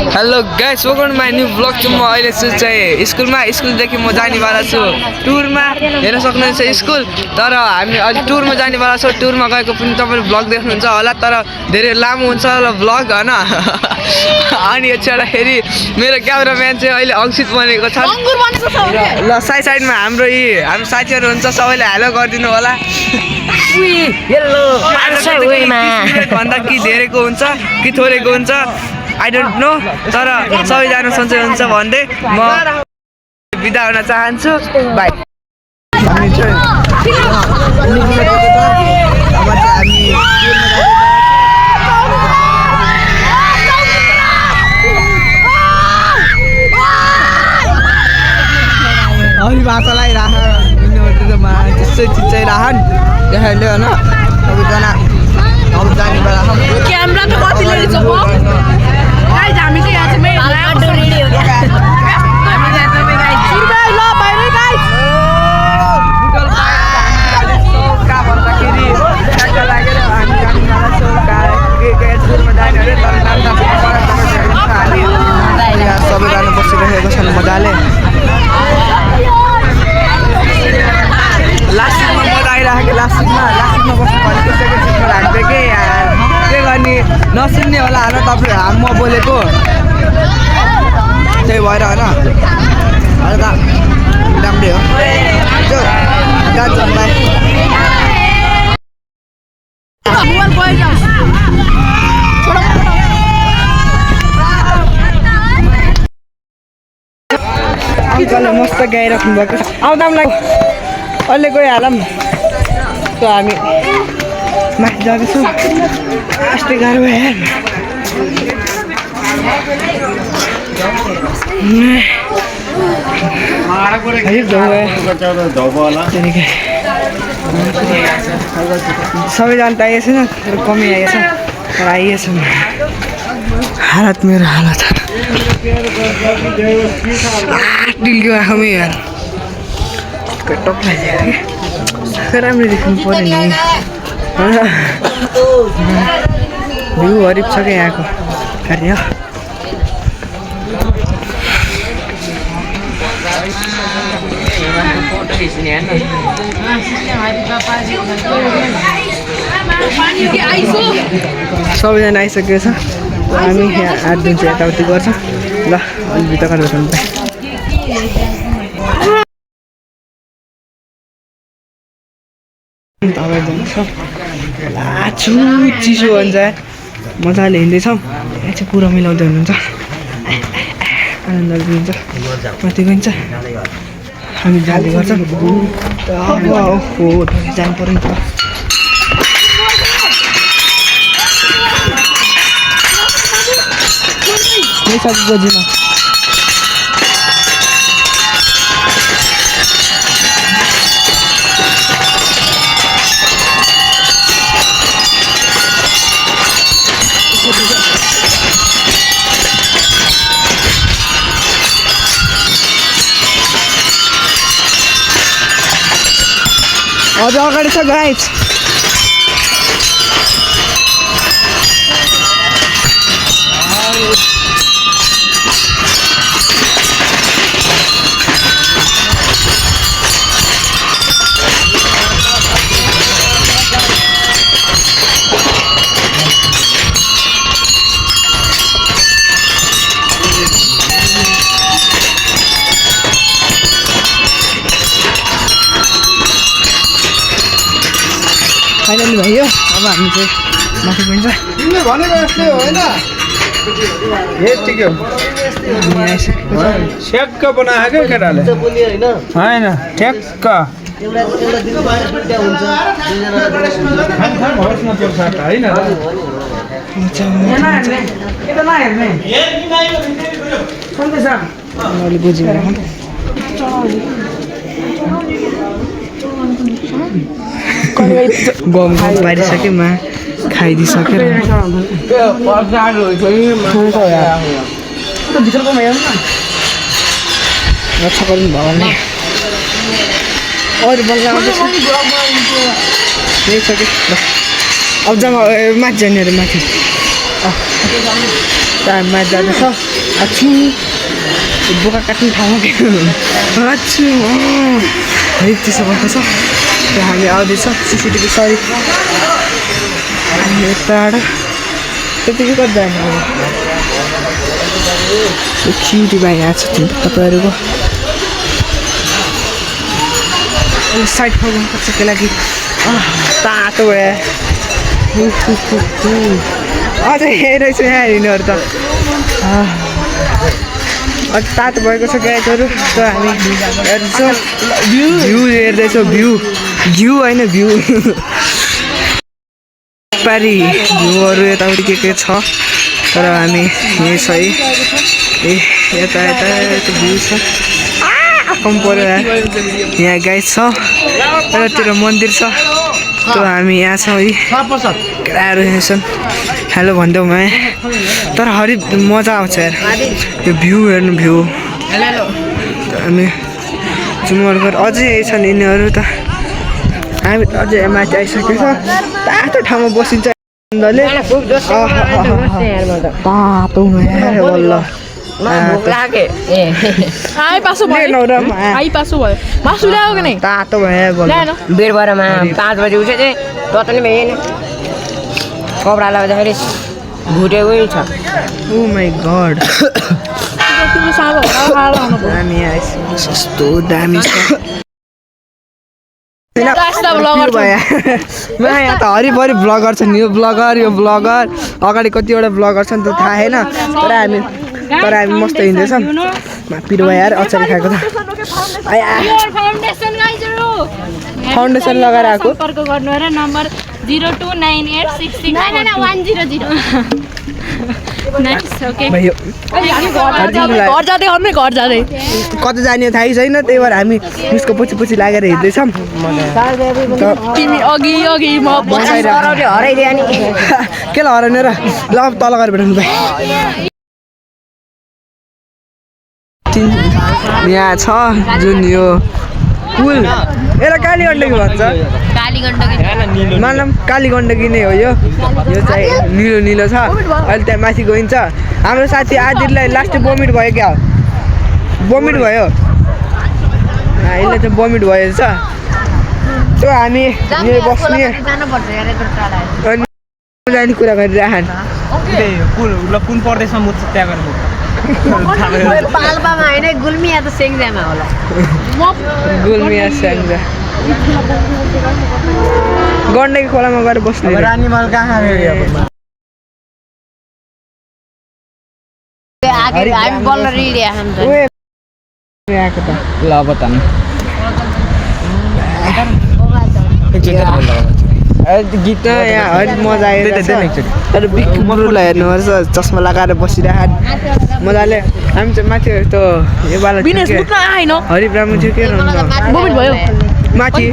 hello guys welcome to my new blog चाहिँ म अहिले चाहिँ स्कुलदेखि म जानेवाला छु टुरमा हेर्न सक्नुहुन्छ स्कुल तर हामी अहिले टुरमा जानेवाला छौँ टुरमा गएको पनि तपाईँले ब्लग देख्नुहुन्छ होला तर धेरै लामो हुन्छ ल ब्लग हैन अनि यतिखेर मेरो क्यामेराम्यान चाहिँ अहिले अंकित बनेको छ ल साइडमा हाम्रो साथीहरु हुन्छ सबैले हेलो गरिदिनु होला हेलो भन्दा कि धेरैको हुन्छ कि थोरैको हुन्छ I don't know तर सबैजना सन्चै हुन्छ भन्दै म बिदा हुन चाहन्छु बाइ भाषालाई राख त्यसै चिच्चै राखन देखाइले हैन सबैजना अब जाने बेला क्यामेरा त कति लिएछ म गाइस हामी चाहिँ यहाँ चाहिँ बाटो रेडी हो क्या हामी यहाँ चाहिँ गाइस सुरबाई ल बाहिर गाइस बुटल पाए सोका भन्दाखेरि ट्याक्टर लागेर हामी जानेवाला छौँ के स्कुलमा जाने अरे तर नाम सबैजना बसिरहेको छन् मजाले लास्टमा मजा आइरहेको लास्टमा बस्नु पऱ्यो कसैको चिजमा राख्दै के यार के गर्ने नसुन्ने होला होइन तपाईँ म बोलेको त्यही भएर होइन अहिले त राम्रै हो जान्छौँ भाइ अङ्कलले मस्त गाइराख्नु भएको छ आउँदामलाई अहिले गइहालौँ त हामी माथि जाँदैछौँ यस्तै गाह्रो भयो सबैजना त आइएछ तर कमी आइएछ तर आइएछ हालत मेरो हालत डिल्यो आँखामै यार टक्कै राम्रो देख्नु पऱ्यो नि भ्यू हरिप छ क्या यहाँको कार्य सबैजना आइसकेको छ हामी यहाँ 8 दिन चाहिँ यताउति गर्छौँ ल अलि भित्र गर्छौँ चिसो भन्छ मजाले हिँड्दैछौँ यहाँ चाहिँ पुरा मिलाउँदै हुनुहुन्छ आनन्दले दिन्छ माथि गइन्छ हामी जाँदै गर्छौँ जानु पऱ्यो नि त सबको जिम्मा अझ अगाडि छ गाइस फाइनली भयो अब हामी चाहिँ माथि गइन्छ तिमीले भनेको यस्तै हो हैन ए ठिकै हो ठ्याक्क बनाएको क्या केटाले हैन ठ्याक्क एउटा दिनको बाहिर पिट्या हुन्छ खान होस् न त्यो साथ हैन के त नहेर्ने सन्देश मैले बुझिन गम पारिसक्यो मा खाइदिइसकेर रक्षा गर्नु भयो भने अरू बल्ल आउँदैछ अब जामा माथि जाने अरे माथि टाइममा जाँदैछ आछु बोका काट्ने ठाउँमा के आछु है त्यसो भएको छ त्यहाँ हामी आउँदैछ सिसिटिभी सरी हामी यताबाट त्यतिकै कति जाने अब क्युटी भाइ आएको छ तपाईँहरूको साइड फर्काउनुपर्छ के लागि तातो भयो अझ हेरेको छु यहाँ यिनीहरू त अझ तातो भएको छ ग्यासहरू त हामी हेर्दैछौँ भ्यू हेर्दैछौँ भ्यू होइन भ्यू पारी भ्यूहरू यताउति के छ तर हामी यहीँ छ है ए यता भ्यू छ कम पऱ्यो यहाँ गाई छ यतातिर मन्दिर छ त हामी यहाँ छौँ है केटाहरू यहाँ छन् हेलो भनिदेऊ है तर हरि मजा आउँछ यार यो भ्यू हेर्नु भ्यू हामी जुमहरू अझै यही छन् यिनीहरू त हामी अझै माथि आइसकेको छ तातो ठाउँमा बसिन्छ तातो बल्ल तातो भयो बिरबारमा 5 बजे उठे चाहिँ तत नि भएन कपडा लगाउँदाखेरि भुटेकै छ ओ माई गड दामी आएछ सस्तो दामी छ यहाँ त हरिभरि ब्लगर छन् यो ब्लगर अगाडि कतिवटा ब्लगर छन् त थाहा छैन तर हामी मस्त हिँड्दैछौँ पिरो भयो यार अचार खाएको त फाउन्डेसन लगाएर आएको नम्बर 02986690 कता जाने थाहै छैन त्यही भएर हामी उसको पछि लागेर हिँड्दैछौँ के ल हराउने र ल तल गरेर भेटाउनु भाइ यहाँ छ जुन यो पुल यसलाई काली गण्डकी भन्छ मानम काली गण्डकी नै हो यो चाहिँ निलो छ अहिले त्यहाँ माथि गइन्छ हाम्रो साथी आदिलाई लास्ट बमिट भयो क्या बमिट भयो यसले चाहिँ बमिट भएछ त्यो हामी यहाँ बस्ने अनि जाने कुरा गरिरहन् कुन पर्दैछ म त्यहाँ गर्नु पाल्पामा हैन गुल्मिया त सेङजामा होला गुल्मिया सेङजा गण्डकी खोलामा गएर बस्ने रानीमल कहाँ हामी बल्ल रेडी हम त आएको त ल बता गीत यहाँ हरि मजा आइरहेको तर बिक्रुलाई हेर्नुपर्छ चस्मा लगाएर बसिरहेको मजाले हामी चाहिँ माथि त्यो योपाला हरि ब्राह्मण थियो के माथि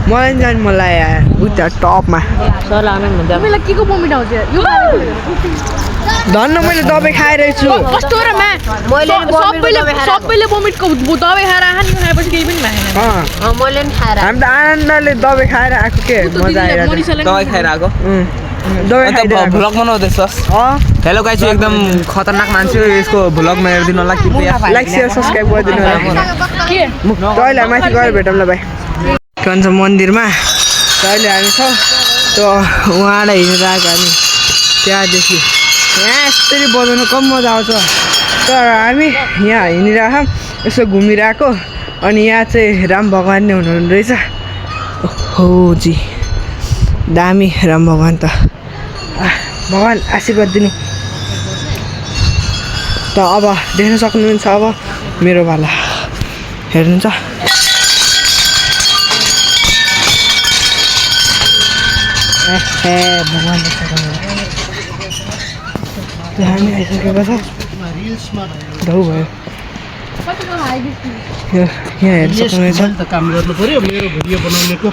मलाई नि जानु मन लाग्यो उता टपमा धन्न मैले दबाई खाइरहेको छु सबैले बोमिटको दबाई खाएर खाएपछि केही पनि भएन मैले नि खाएर हामी त आनन्दले दबाई खाएर आएको के मजा आइरहेको दबाई खाएर आएको भ्लग बनाउँदैछस् हेलो गाइस एकदम खतरनाक मान्छे यसको भ्लगमा हेरिदिनु होला कि लाइक सेयर सब्सक्राइब गरिदिनु होला तैँलाई माथि गएर भेटौँ ल भाइ के भन्छ मन्दिरमा अहिले हामी छौँ त्यो उहाँलाई हिँडेर आएको हामी त्यहाँदेखि यहाँ यसरी बजाउनु कम मजा आउँछ तर हामी यहाँ हिँडिरहेको यसो घुमिरहेको अनि यहाँ चाहिँ राम भगवान् नै हुनुहुँदो रहेछ हो जी दामी राम भगवान् त भगवान् आशीर्वाद दिनु त अब देख्न सक्नुहुन्छ अब मेरो वाला हेर्नुहुन्छ भगवान् हामी आइसकेको छ धौ भयो यहाँ हेर्न सक्नुहुनेछ काम गर्नु पर्यो मेरो भिडियो बनाउनेको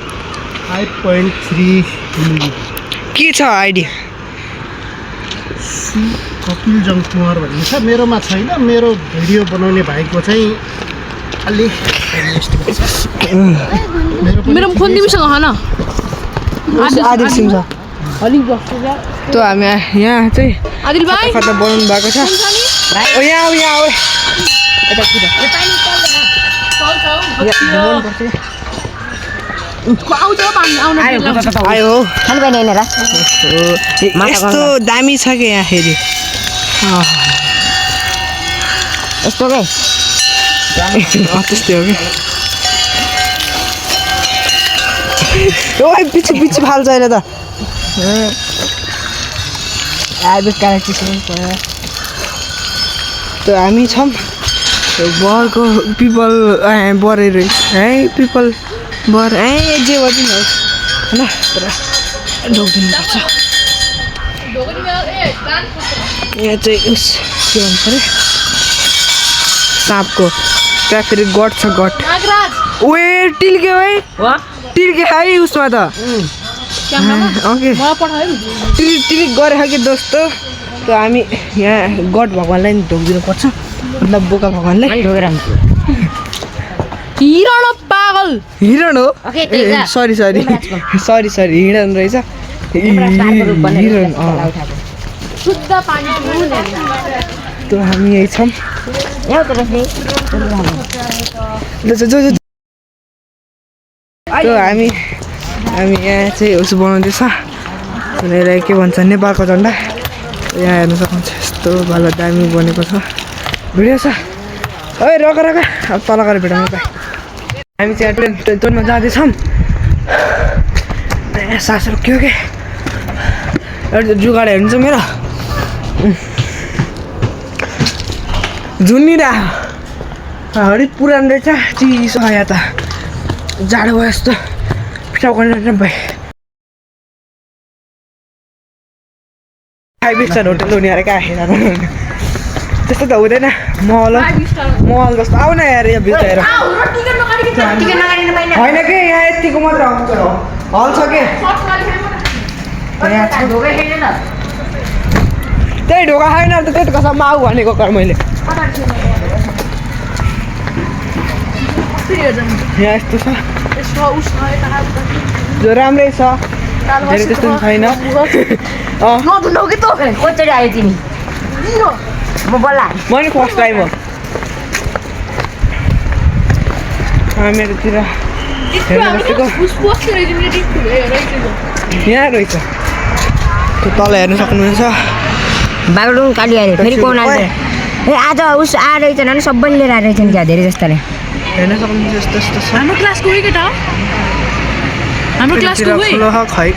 5.3 के छ आइडी कपिल जङ कुमार भन्ने छ मेरोमा छैन मेरो भिडियो बनाउने भाइको चाहिँ अलि मेरो फोन तिमीसँग हो न आदि सिम छ अलिक बस्छु क्या त्यो हामी यहाँ चाहिँ आदिल भाइ खाता बनाउनु भएको छ ओ यहाँ हो यता कुरा आउँछ पानी आउन आयो खानु पाइने होइन र यस्तो दामी छ कि यहाँ फेरि यस्तो के त्यस्तै हो कि ओ पछि फाल्छ अहिले त त्यो हामी छौँ बरको पिपल बरै रहेछ है पिपल बर जे गरिदिनु होस् होइन तर ढोकिदिनुपर्छ यहाँ चाहिँ उस के भन्छ अरे साँपको त्यहाँ फेरि गट छ गट ओए टिल्क्यो है टिल्के है उसमा त ओके टिलिक गरेको कि दोस्तो त हामी यहाँ गड भगवान्लाई नि ढोकिदिनु पर्छ मतलब बोका भगवान्लाई ढोकेर हिरण पागल हिरण हो सरी हिरण रहेछ हिरण शुद्ध पानी त्यो हामी यही छौँ त्यो हामी यहाँ चाहिँ उस बनाउँदैछ भनेर के भन्छ नेपालको झन्डा यहाँ हेर्नु सक्नुहुन्छ यस्तो भालो दामी बनेको छ भिडियो छ ओइ रक अब तल गएर भेटाउनु पाएँ हामी चाहिँ ट्रेनमा जाँदैछौँ सास रोक्यो के एउटा जुगाड हेर्नु छ मेरो झुन्निरा हरित पुरानो रहेछ चिसो आयो त जाडो भयो यस्तो पिसाब गर्ने भाइ 5 स्टार होटल हुने अरे कहाँ हेर त्यस्तो त हुँदैन महल जस्तो आउन यार यहाँ भित्र होइन कि यहाँ यतिको मात्र आउँछ हल छ के त्यही ढोका छैन त त्यति कसम्म आऊ भनेको कर मैले यहाँ यस्तो छ जो राम्रै छ धेरै त्यस्तो छैन कसरी आयो तिमी म बोला म नि फर्स्ट टाइम हो मेरोतिर हेर्नु बसेको यहाँ रहेछ त्यो तल हेर्नु सक्नुहुन्छ बागडुङ काली आयो फेरि कोन आयो ए आज उस आएर रहेछ नि सबैले लिएर आएर रहेछ नि त्यहाँ धेरै जस्ताले हेर्न सक्नुहुन्छ यस्तो यस्तो छ हाम्रो क्लासको हो केटा हाम्रो क्लासको हो खै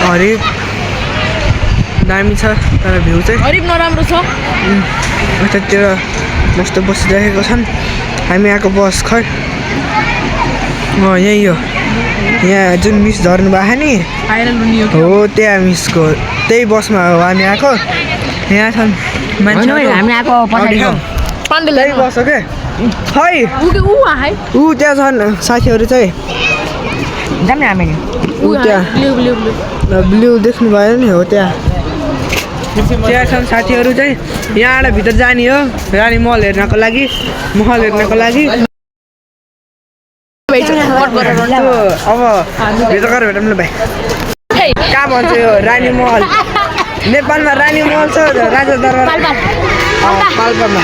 हरिप दामी छ तर भ्यू चाहिँ हरिप नराम्रो छ यतातिर जस्तो बसिरहेको छन् हामी आएको बस खै यही हो यहाँ जुन मिस झर्नु भएको नि हो त्यहाँ मिसको त्यही बसमा हो हामी आएको यहाँ छन् मान्छेहरू हामी आएको त्यही बस हो के खै ऊ त्यहाँ छन् साथीहरू चाहिँ जाम न हामी ऊ त्यहाँ ब्लू देख्नु भयो नि हो त्यहाँ छन् साथीहरू चाहिँ यहाँबाट भित्र जाने हो रानी महल हेर्नको लागि अब भित्र गएर भेटौँ न भाइ कहाँ भन्छ यो रानी महल नेपालमा रानी महल छ राजा दरबार पाल्पामा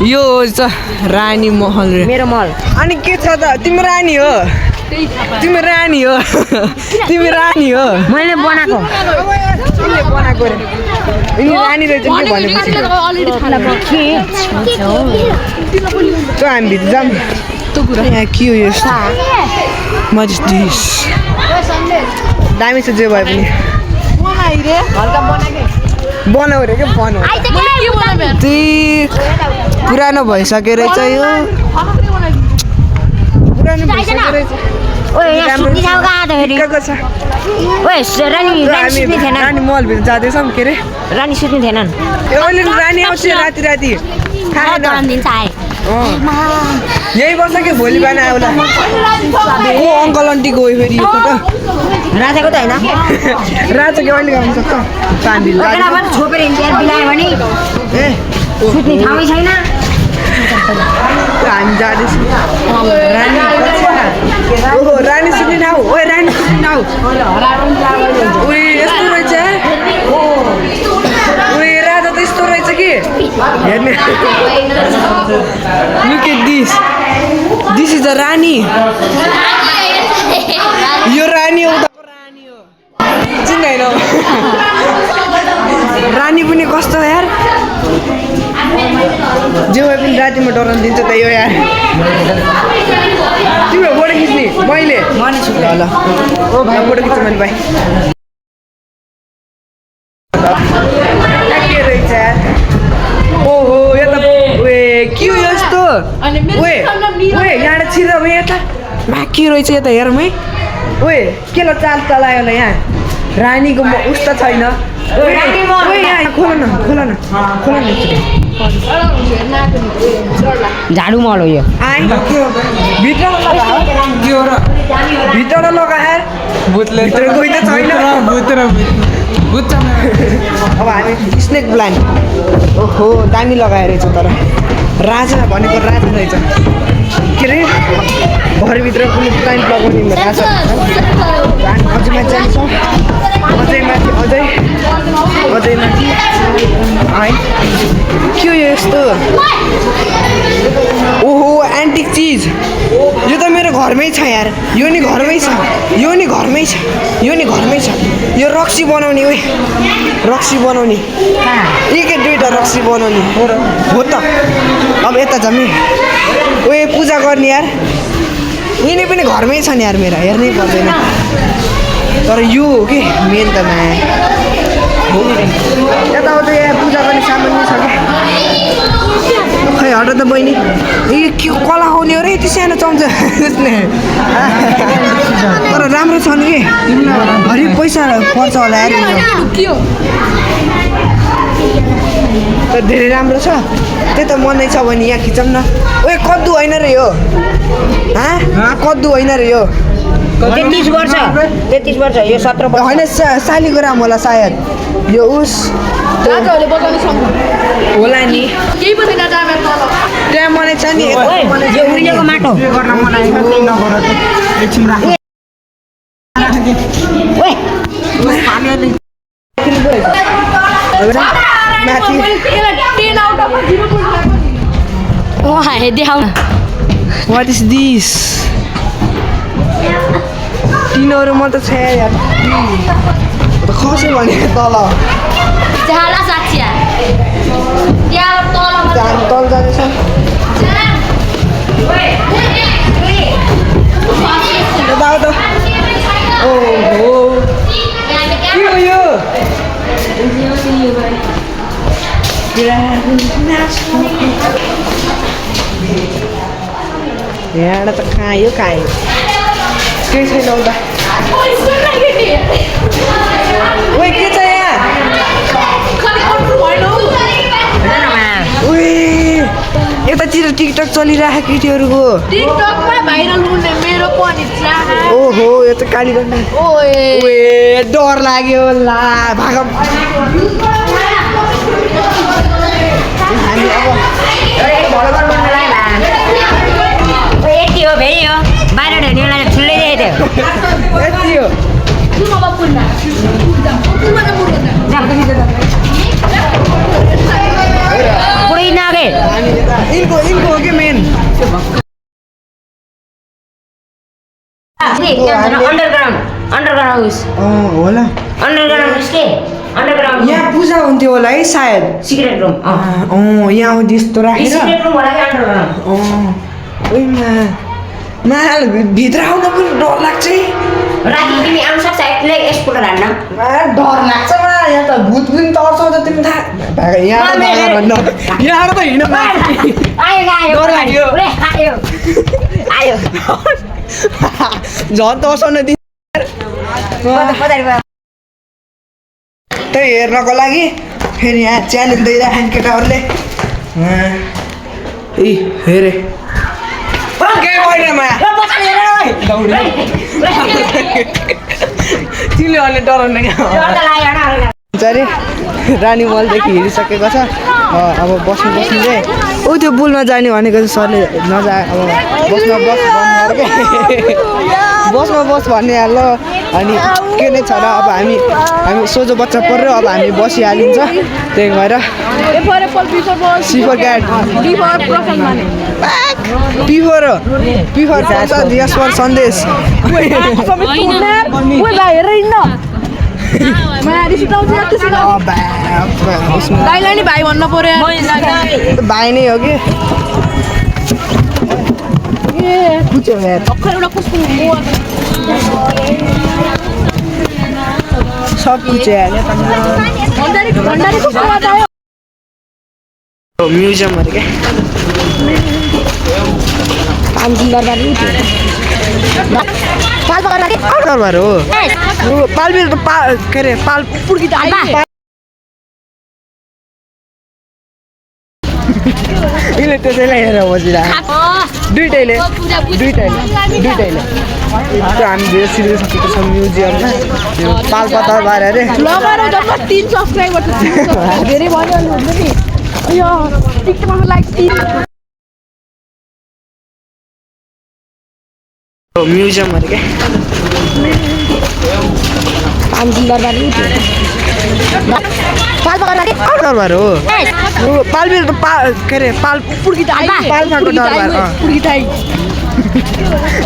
यो छ रानी महल रे मेरो मल अनि के छ त तिमी रानी हो मैले बनाएको रे यिनी रानी रहेछ के भनेपछि त्यो हामी भित्र जाऊँ त्यो कुरा यहाँ के हो यस्तो मजिस दामी छ जे भए पनि बनाऊ रे के बनाऊ त्यही पुरानो भइसक्यो रहेछ यो रानी महलभित्र जाँदैछौँ के अरे रानी सुत्नु थिएनन् अहिले रानी आउँछ राति यही बस्छ कि भोलि बिहान आउला को अङ्कल आन्टी गयो फेरि यो त राजाको त होइन राजाको अहिले गाउनु सक्छ छोपेर हिँड्छ बिलायो भने ए सुत्ने ठाउँै छैन हामी जाँदैछौँ रानी ओहो रानी सुन्ने ठाउँ ओए रानी सुन्ने ठाउँ उयो यस्तो रहेछ उयो राजा त यस्तो रहेछ कि हेर्ने look at this is the रानी यो रानी हो उताको रानी हो चिन्दैन रानी पनि कस्तो यार जे भए पनि रातिमा डराउनु दिन्छ त यो यार तिम्रो फोटो खिच्ने मैले ल ओ भाइ फोटो खिच्छु मैले भाइ के रहेछ ओहो यता ओए के हो यस्तो ओए ओए यहाँ छिर यता मा के रहेछ यता हेरौँ है ओए के ल चाल चलायो ल यहाँ रानीको उस्तो छैन यहाँ खोल न झाडु मल हो यो आइ भित्र लगा यार भूतले भित्र कोही त छैन भूत अब हामी स्नेक प्लान्ट ओहो दामी लगाएर रहेछ तर राजा भनेको राजा रहेछ के अरे घरभित्र कुनै प्लान्ट लगाउने राजा अझै माथि जान्छौँ अझै माथि है के हो यस्तो ओहो एन्टिक चिज यो त मेरो घरमै छ यार यो नि घरमै छ यो रक्सी बनाउने ओए रक्सी बनाउने एक दुईवटा रक्सी बनाउने हो त अब यता झम्मे ओए पूजा गर्ने यार यिनी पनि घरमै छ नि यार मेरो हेर्नै पर्दैन तर यो हो कि मेन त माया यताउता यहाँ पूजा गर्ने सामान पनि छ कि खै हट त बहिनी ए के कला आउने हो र यति सानो चम्चा तर राम्रो छ नि कि हरिक पैसा पर्छ होला यार तर धेरै राम्रो छ त्यही त मनै छ भने यहाँ खिचौँ न ओए कद्दु होइन रे यो कद्दु होइन रे यो 33 वर्ष यो 17 वर्ष होइन शालिग्राम होला सायद यो उस राजाहरूले बजाउने सम्भव होला नि केही पनि नजाने तल त्यहाँ मनै छ नि यो उरिएको माटो माथि वाट इज दिस तिनीहरू म त छ यार खस्यो भने तल तल जाँदैछ ओहो के हो यो यहाँ त खायो केही छैन उता ओए के छ यहाँ उए यतातिर टिकटक चलिरहेको केटीहरूको टिकटकमा भाइरल हुने मेरो पनि ओहो यो त कालीगण्डा ओए डर लाग्यो ला भाग हामी अब यति हो भेरी हो बाहिर हेर्नेलाई ठुलै देखेको यति हो पुरै नागे इनको हो कि मेन अन्डरग्राउन्ड होला अन्डरग्राउन्ड यहाँ पूजा हुन्थ्यो होला है सायद सिक्रेट रुम यहाँ त्यस्तो राखेर सिक्रेट रुम होला कि अन्डरग्राउन्ड माल भित्र आउन पनि डर लाग्छ है राति तिमी आउनु सक्छ एकपल्ट हान्न डर लाग्छ मा यहाँ त भूत पनि तर्साउँछ तिमी थाहा यहाँ त हिँड्नु डर लाग्यो झन् तर्साउन दिन्छ त्यही हेर्नको लागि फेरि यहाँ च्यालेन्ज दिइराखेन केटाहरूले ए हेरे तिमीले अहिले डराउने अरे रानी मलदेखि हिँडिसकेको छ अब बस्नु चाहिँ ऊ त्यो पुलमा जाने भनेको चाहिँ सरले नजा अब बसमा बस भन्ने अरे क्या बसमा बस भन्ने हाल्यो अनि के नै छ र अब हामी सोझो बच्चा पऱ्यो अब हामी बसिहालिन्छ त्यही भएर सिफर क्याट पिफर यस फर सन्देश दाइलाई नि भाइ भन्न पर्यो भाइ नै हो कि सब कुछ म्युजियमहरू क्या दरबार हो पालबिल त के अरे पाल यसले त्यसैलाई हेरेर बसिरहेको दुइटैले त्यो हामी धेरै सिरियल सकेको छ म्युजियममा त्यो पाल्पा दरबार अरे लगाएर जम्मा 3 सब्स्क्राइबर छ धेरै भयो नि हुन्छ नि अयो टिकटकमा लाइक 3 म्युजियमहरू क्या दरबार हो पालबिल त के अरे पाल्पाको दरबार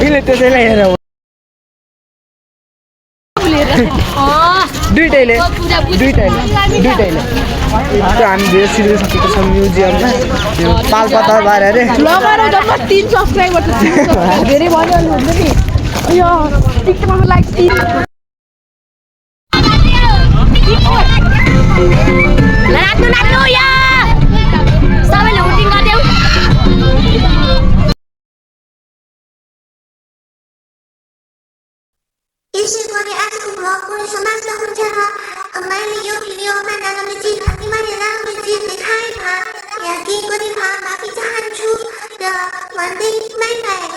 यसले त्यसैलाई हेरेर दुइटैले त्यो हामी धेरै सिरियल सकेको छ म्युजियममा त्यो पाल्पा दरबार अरे लगाएर जम्मा 3 सब्स्क्राइबर छ धेरै भयो नि हुन्छ नि अयो टिकटकमा लाइक 3 नाच्नु या सबैले हुटिङ गर्देऊ यसै गरी आजको भ्लगको समाप्त हुन्छ र मैले यो भिडियोमा नराम्रो चिज अनि मैले राम्रो चिज देखाएँ या केही पनि माफी चाहन्छु र भन्दै बाई बाई